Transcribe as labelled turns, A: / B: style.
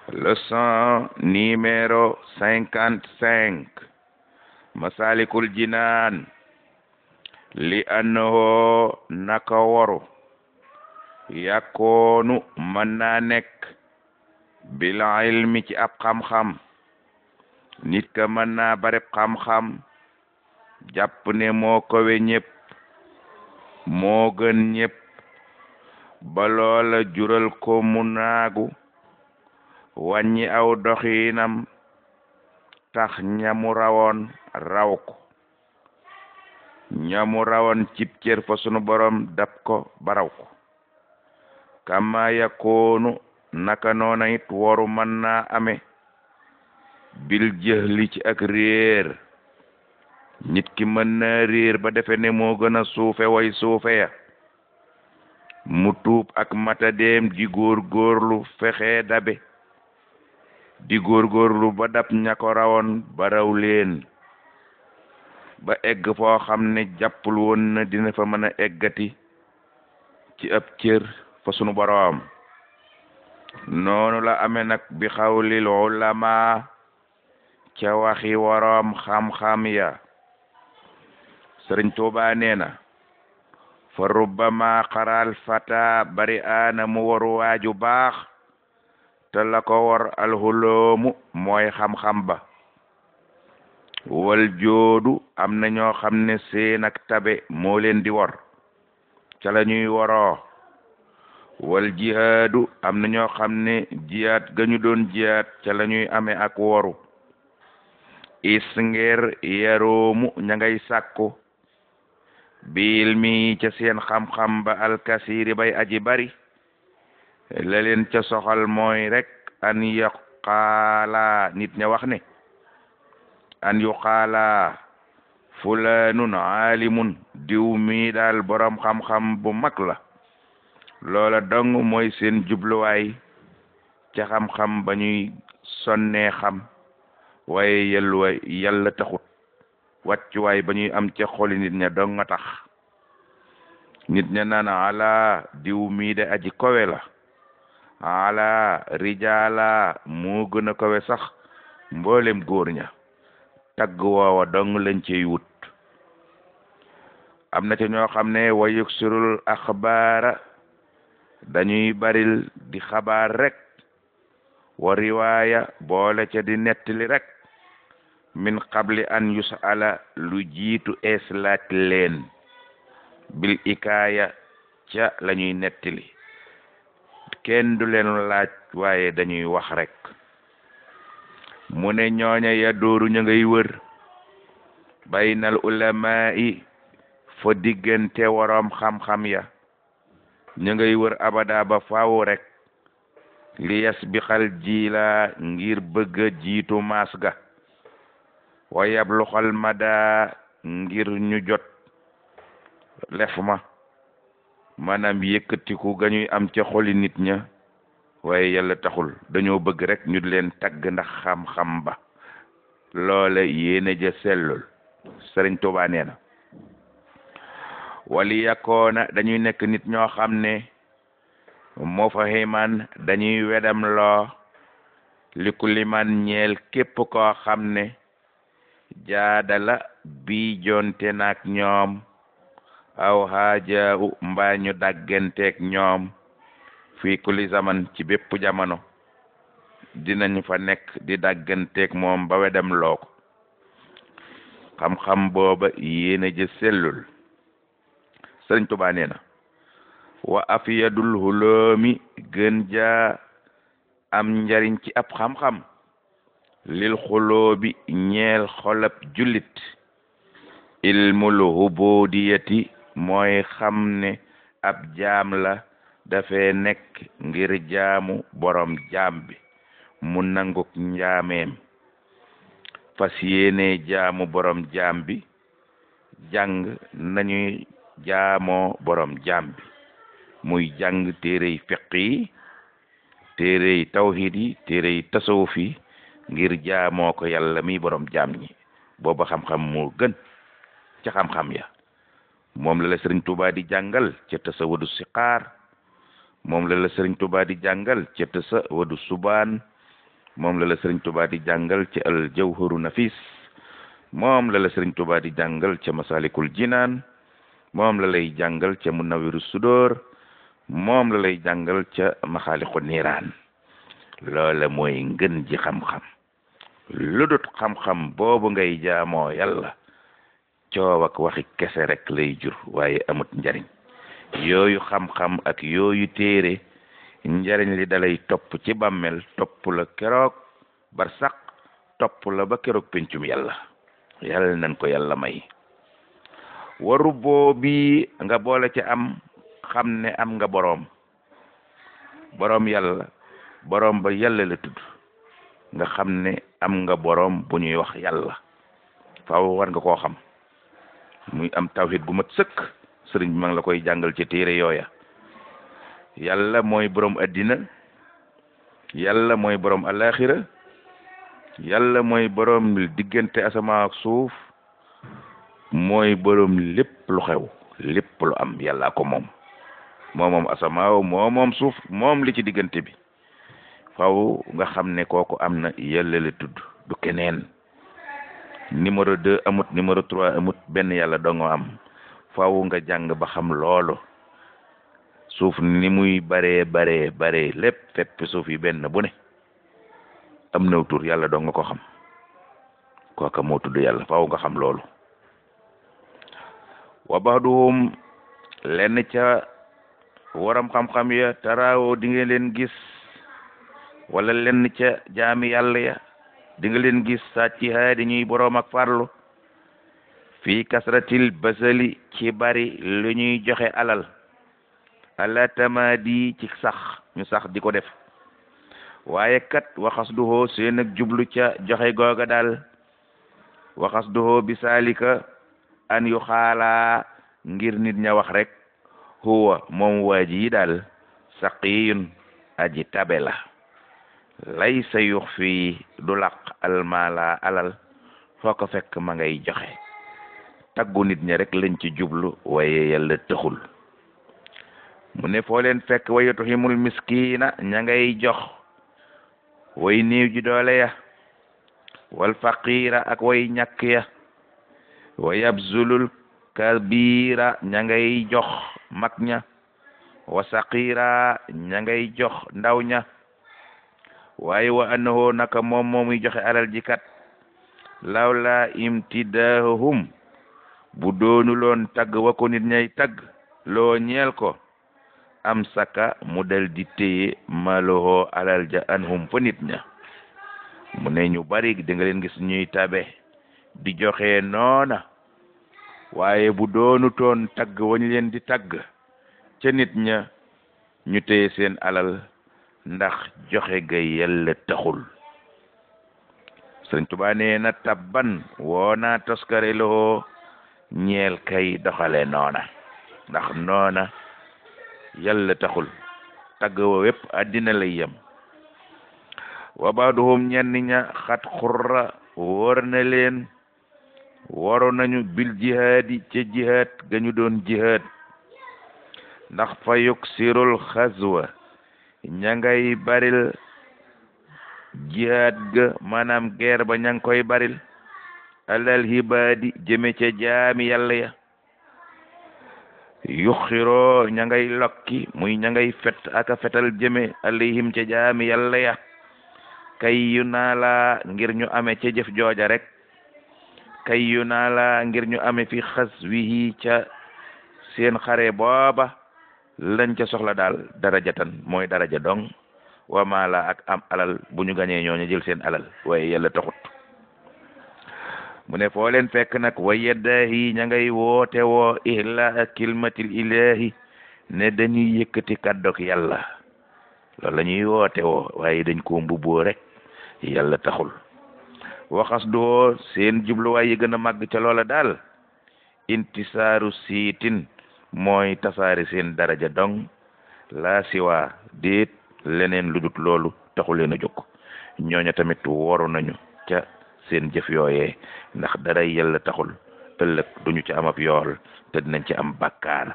A: Leçon numéro 55 Masalikul Jinaan li annahu naka waru yakkoonu mën naa nekk bil ilmi ci ab xam-xam nit ka mën naa bareb xam-xam jàpp ne moo kowe ñépp moo gën ñépp ba loola jural ko mu naagu wàññi aw doxiinam tax ñamu rawoon raw ko ñamu rawoon cib cër fa sunu borom dab ko baraw ko kama yakoonu naka noona it waru mën naa ame bil jëhli ci ak réer nit ki mën naa réer ba defe ne moo gën a suufe way suufe ya mu tuub ak matadeem di góorgóorlu fexe dabe di góorgóorlu ba dab ña ko rawoon ba raw leen ba egg foo xam ne jàppul woon na dina fa mën a eggati ci ab cër fa sunu boroom noonu la amee nag bi xawlil ulama ca waxi waroom xam-xam ya Sëriñ Tuubaa nee na fa rubbama xaral fata bari ana mu waru waaju baax te la ko war alxuloomu mooy xam-xam ba wal joodu am na ñoo xam ne seen ak tabe moo leen di war ca la ñuy waroo wal jihaadu am na ñoo xam ne jihaad ga ñu doon jihaad ca la ñuy amee ak waru is ngir yaroomu ña ngay sàkku bil mi ca seen xam-xam ba alkasiri bay aji bari la leen ca soxal mooy rek an yuqaala nit ña wax ne an yuqaala fulaanun aalimun diw mi daal borom xam-xam bu mag la loola dong mooy seen jubluwaay ca xam-xam ba ñuy sonnee xam waaye yàlla taxut wàccuwaay ba ñuy am ca xoli nit ña dong nga tax nit ña naan ala diw mii de aji kowe la ala rijaala moo gën a kowe sax mboolem góor ña tagg woowa dong lañ cey wut am na ca ñoo xam ne wa yuksirul axbaara dañuy baril di xabaar rek wa riwaaya boole ca di nettali rek min qabli an yusala lu jiitu ees laaj leen bil ikaaya ca lañuy nettali kenn du leen laaj waaye dañuy wax rek mu ne ñooña ya dooru ña ngay wër baynal ulamaa yi fa diggante waroom xam-xam ya ña ngay wër abada ba faaw rek li yas bi xal jiila ngir bëgga jiitu maas ga wa yablu xal mada ngir ñu jot lef ma maanaam yëkkatiku ga ñuy am ca xoli nit ña waaye yàlla taxul dañoo bëgg rek ñu leen tagg ndax xam-xam ba loole yéene ja sellul Sëriñ Tuubaa nee na wali yakkoona dañuy nekk nit ñoo xam ne moo fa ximan dañuy wedam loo li ku liman ñeel képp koo xam ne jaadala bi jonte naak ñoom aw xaajaawu mbaa ñu dagganteeg ñoom fii kulli zaman ci bépp jamono dinañ fa nekk di dagganteeg moom ba wedam loo ko xam-xam booba yéena ja sellul Sëriñ Tuubaa nee na wa afiyadul huloomi gën jaa am njariñ ci ab xam-xam lil xuloobi ñeel xolab jullit ilmul hubudiyati mooy xam ne ab jaam la dafee nekk ngir jaamu borom jaam bi mu nanguk njaameem fas yéene jaamu borom jaam bi jàng nañuy jaamoo borom jaam bi muy jàng téerey fiq yi téerey tawhid yi téerey tasawuf yi ngir jaamoo ko yàlla mi borom jaam ñi booba xam-xam moo gën ca xam-xam ya moom la Sëriñ Tuubaa di jàngal ca tasawudu siqaar moom la Sëriñ Tuubaa di jàngal ca tasawudu subaan moom la sëriñ Tuubaa di jàngal ci al jawharu nafis moom la sëriñ Tuubaa di jàngal ca masalikul jinaan moom la lay jàngal ca munawiru sudóor moom la lay jàngal ca maxaaliqu niiraan loola mooy ngën ji xam-xam ludut xam-xam boobu ngay jaamoo yàlla coow ak waxi kese rek lay jur waaye amut njariñ yooyu xam-xam ak yooyu téere njariñ li dalay topp ci bàmmel topp la keroog barsaq topp la ba keroog pencum yàlla yàlla nañ ko yàlla may waru boobi nga boole ci am xam ne am nga boroom yàlla boroom ba yàlla la tudd nga xam ne am nga boroom bu ñuy wax yàlla faaw war nga koo xam muy am tawhid gu mat sëkk sëriñ bi ma ngi la koy jàngal ci téere yooya yàlla mooy boroom addina yàlla mooy boroom alaxira yàlla mooy boroom diggante asamaan ak suuf mooy boroom lépp lu xew lépp lu am yàllaa ko moom moom asamaaw moom suuf moom li ci diggante bi faw nga xam ne kooku am na yàlla la tudd du keneen numéro 2 amut numéro 3 amut benn yàlla doo nga am faw nga jàng ba xam loolu suuf ni muy bare lépp fépp suuf yi benn bu ne am na tur yàlla doo nga ko xam kooka moo tudd yàlla faw nga xam loolu wa baxduhum lenn ca waram xam-xam ya taraawo di nga leen gis wala lenn ca jaami yàlla ya di nga leen gis sàcci haadi ñuy boroom ak farlu fii kasratil basali ci bari lu ñuy joxe alal ala tamadi ci sax ñu sax di ko def waaye kat waxas duhoo seen ak jublu ca joxe googa daal waxas duhoo bi saalika an yu xaalaa ngir nit ña wax rek huwa moom waaji yi daal saqiyun aji tabe la lay sa yux fii du laq almaala alal foo ko fekk ma ngay joxe taggu nit ña rek lañ ci jublu waaye yàlla taxul mu ne foo leen fekk wa yutuhimul miskiina ña ngay jox way néew ji doole ya wal faqiira ak way ñàkk ya wa yabzulul kabira ña ngay jox mag ña wa saqira ña ngay jox ndaw ña waaye wa annahu naka moom moomuy joxe alal ji kat lawla imtidaahum bu doonuloon tagg wa ko nit ñay tagg loo ñeel ko am saka mu dal di téye maloo alal ja anhum fa nit ña mu ne ñu bari da nga leen gis ñuy tabe di joxe noona waaye bu doonu toon tagg wañ leen di tagg ca nit ña ñu téye seen alal ndax joxe ga yàlla taxul Sëriñ Tuubaa nee na tabban woona toskare loo ñeel kay doxale noona ndax noona yàlla taxul tagg wa wépp àddina lay yem wa baaduhum ñenn ña xat xurra wóor na leen waro nañu bil jihaadi ca jihaad ga ñu doon jihaad ndax fa yuk sirul xazwa ña ngay baril jihaad ga maanaam guerre ba ña ngi koy baril alal hibaadi jëme ca jaami yàlla ya yuxiroo ña ngay lokki muy ña ngay fet aka fetal jëme alayhim ca jaami yàlla ya kay yu naa la ngir ñu ame ca jëf jooja rek kay yu naa la ngir ñu ame fi xas wihi ca seen xare booba lañ ca soxla daal darajatan mooy daraja dong wa maala ak am alal bu ñu gañee ñooñu jël seen alal waaye yàlla taxut mu ne foo leen fekk nag wa yeddahi ña ngay woote woo ihlaa kilmatil ilahi ne dañuy yëkkati kàddok yàlla loolu la ñuy woote woo waaye dañ ko mbubboo rek yàlla taxul waxas doo seen jubluwaay yi gën a màgg ca loola daal intisaaru siitin mooy tasaare seen daraja dong laa siwaa déet leneen lu dut loolu taxu leen a jóg ñooña tamit woru nañu ca seen jëf yooyee ndax dara yàlla taxul ëllëg duñu ci am ab yool te dinañ ci am bàkkaar